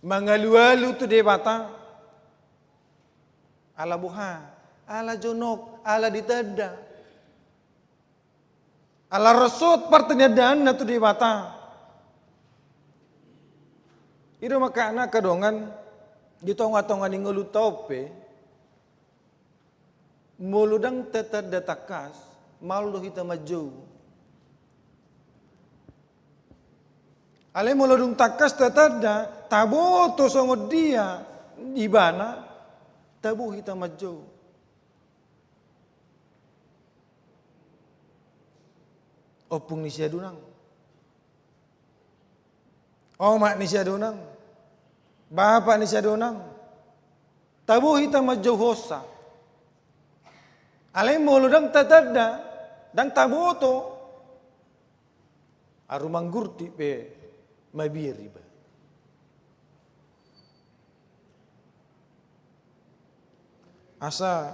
Mangalualu tu Debata. Ala boha? Ala jonok, ala ditanda. Ala rosot partandaanna tu Debata. I do makana angka dongan di tongatonga ni ngolunta on pe, molo ndang tatanda tangkas, maol do hita manjou. Alai molo dung tangkas tatanda, taboto songon dia ibana, tabo hita manjou. Ompung ni si adonang, omak ni si adonang, bapak ni si adonang, tabo hita manjouhonsa. Alai molo ndang tatanda, ndang taboto, aru manggurtik pe mabiar iba. Asa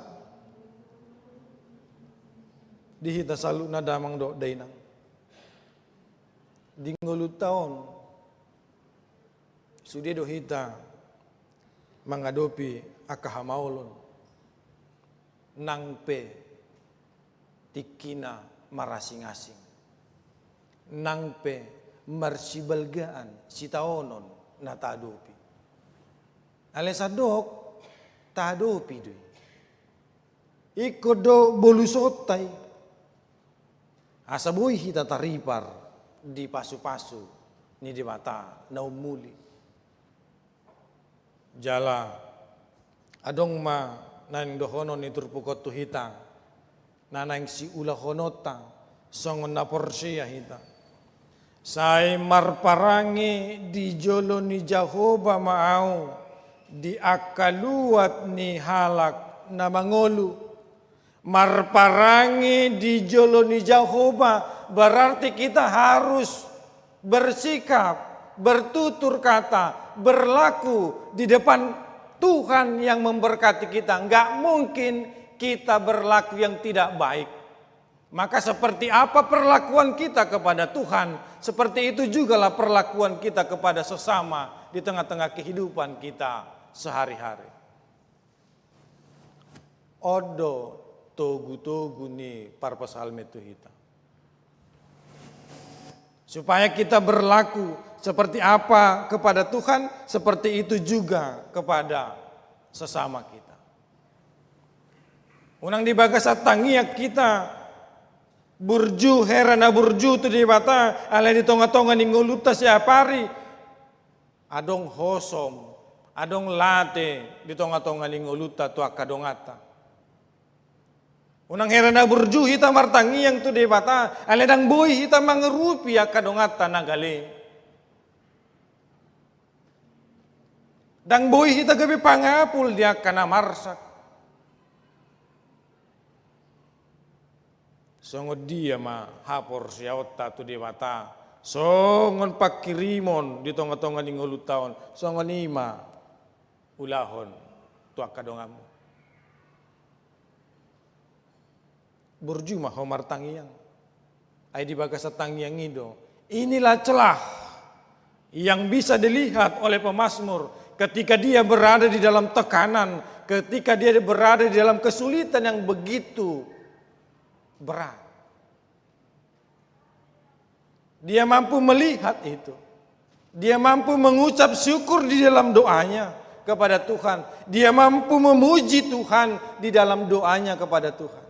di hita saluhutna damang dohot dainang, di ngolunta on sude do hita mangadopi Angka hamaolon, nang pe tingkina marasing-asing, nang pe marsibalgaan sitaonon na taadopi. Alai sandok taadopi do i. Ingkon do bolusonta i. Asa boi hita taripar di pasu-pasu ni Debata na ummuli. Jala adong ma naeng dohonon ni turpuk on tu hita, na naeng siulahononta songon na porsea hita. Sai marparange di jolo ni Jahowa ma ahu di angka luat ni halak na mangolu. Marparange di jolo ni Jahowa berarti kita harus bersikap, bertutur kata, berlaku di depan Tuhan yang memberkati kita. Nggak mungkin kita berlaku yang tidak baik. Maka seperti apa perlakuan kita kepada Tuhan, seperti itu jugalah perlakuan kita kepada sesama di tengah-tengah kehidupan kita sehari-hari. On do togu-togu ni parpsalmen tu hita. Supaya kita berlaku seperti apa kepada Tuhan, seperti itu juga kepada sesama kita. Unang di bagasan tangiang hita burju, hera na burju tu Debata, alai di tonga-tonga ni ngolunta siapari adong hosom, adong late di tonga-tonga ni ngolunta tu angka donganta. Unang hera na burju hita martangiang tu Debata, alai ndang boi hita mangurupi angka donganta na gale. Ndang boi hita gabe pangapul di angka na marsak. Songon dia ma haporseaonta tu Debata, songon pangkirimon di tonga-tonga ni ngolunta on, songon i ma ulahon tu angka donganmu. Burju ma ho martangiang. Ai di bagasan tangiang i do. Inilah celah yang bisa dilihat oleh pemazmur ketika dia berada di dalam tekanan, ketika dia berada di dalam kesulitan yang begitu berat. Dia mampu melihat itu. Dia mampu mengucap syukur di dalam doanya kepada Tuhan. Dia mampu memuji Tuhan di dalam doanya kepada Tuhan.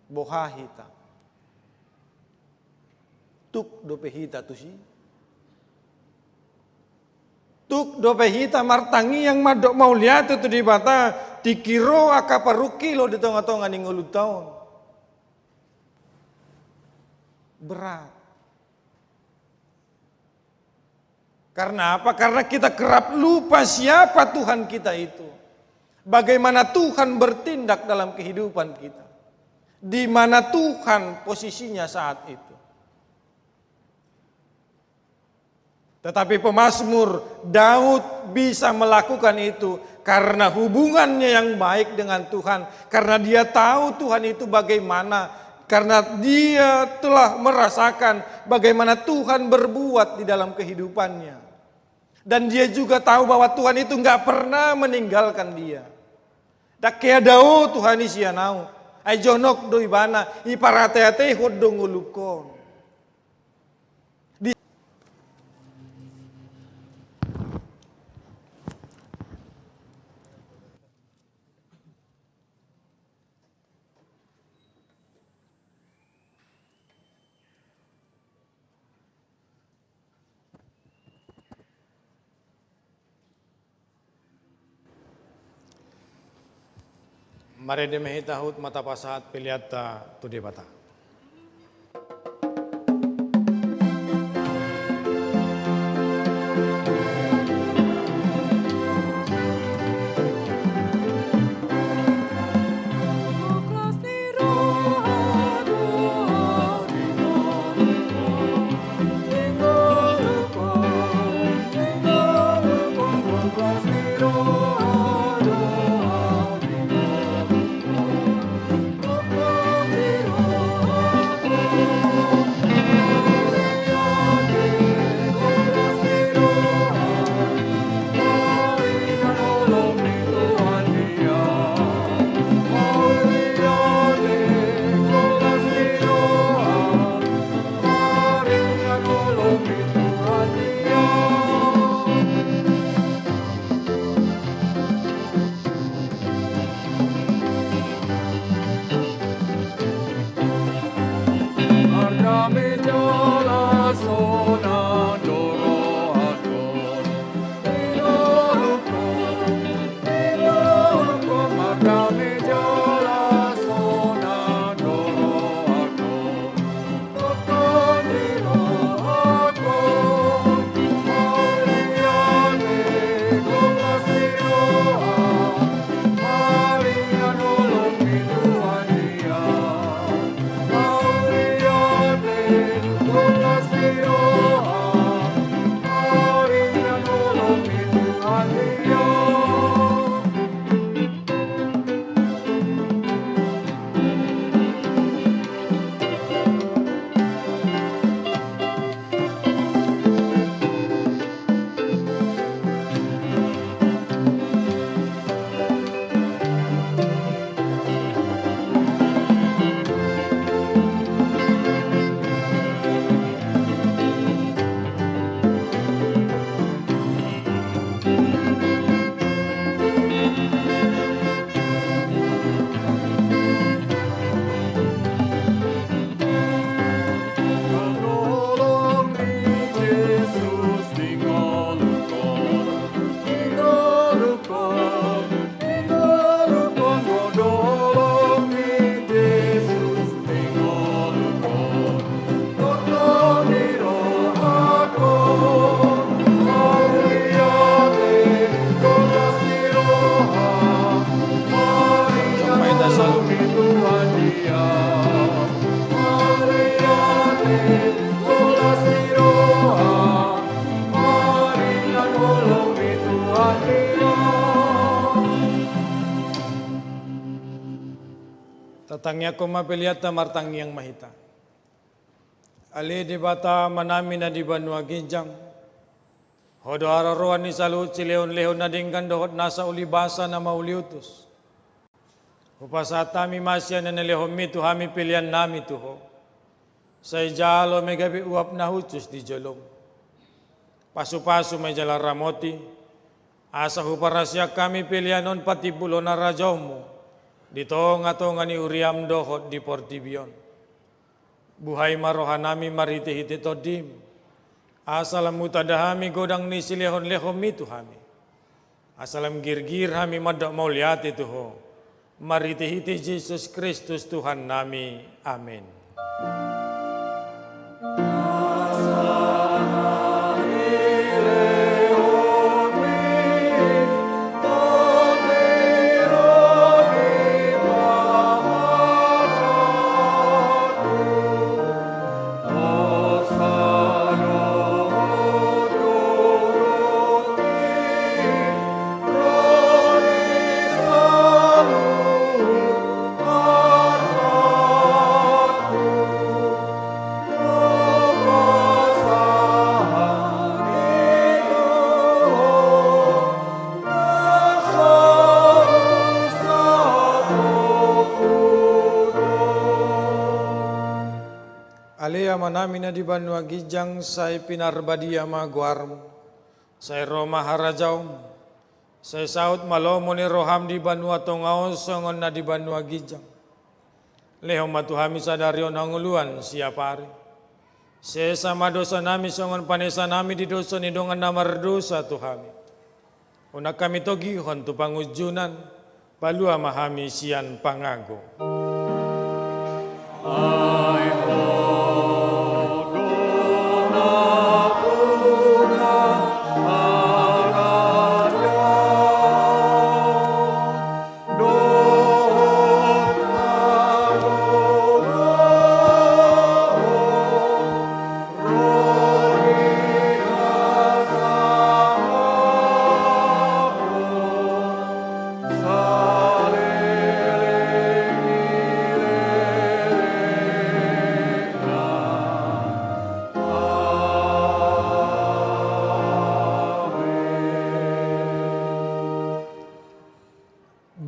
Boha hita? Tuk dope hita tusi? Tuk dope hita martangiang mandok mauliate tu Debata, tingki ro angka parungkilon di tonga-tonga ni ngolunta on? Berat. Karena apa? Karena kita kerap lupa siapa Tuhan kita itu. Bagaimana Tuhan bertindak dalam kehidupan kita. Di mana Tuhan posisinya saat itu. Tetapi pemazmur Daud bisa melakukan itu karena hubungannya yang baik dengan Tuhan, karena dia tahu Tuhan itu bagaimana, karena dia telah merasakan bagaimana Tuhan berbuat di dalam kehidupannya. Dan dia juga tahu bahwa Tuhan itu nggak pernah meninggalkan dia. Ndang hea dao Tuhan i sian ahu, ai jonok do ibana, iparateatehon do ngolungkon. Di Marende ma hita huhut ma tapasahat peleanta tu Debata. Tangiangkon ma peleanta, martangiang ma hita. Ale Debata Amanami na di banua ginjang, Ho do haroroan ni saluhut silehonlehon na denggan dohot nasa ulibasa na mauliutus. Hupasahat hami ma sian na nilehonMi tu hami peleannami tu Ho. Sai jalo ma i gabe uap na hushus di joloM. Pasupasu ma i jala ramoti, asa huparasiak hami pelean on patimbulhon harajaonMu di tongatonga ni huriaM dohot di portibi on. Buhai ma rohanami marhitehite TondiM, asa lam hutanda hami godang ni silehonlehonMi tu hami. Asa lam girgir hami mandok mauliate tu Ho, marhitehite Jesus Kristus Tuhannami. Amen. Ale Amanami na di banua ginjang, sai pinarbadia ma goarMu. Sai ro ma harajaonMu. Sai saut ma lomo ni rohaM di banua tonga on songon na di banua ginjang. Lehon ma tu hami sadari on hangoluan siapari. Sesa ma dosanami songon panesanami di dosa ni dongan na mardosa tu hami. Unang hami togihon tu pangunjunan, palua ma hami sian pangago.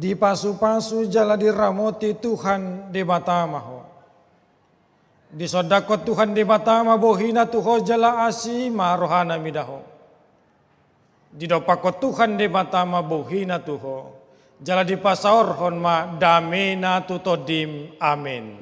Dipasupasu jala diramoti Tuhan Debata ma ho. Disondangkon Tuhan Debata ma bohina tu ho jala asi ma rohana mida ho. Didompakkon Tuhan Debata ma bohina tu ho, jala dipasaorhon ma damena tu tondim. Amen.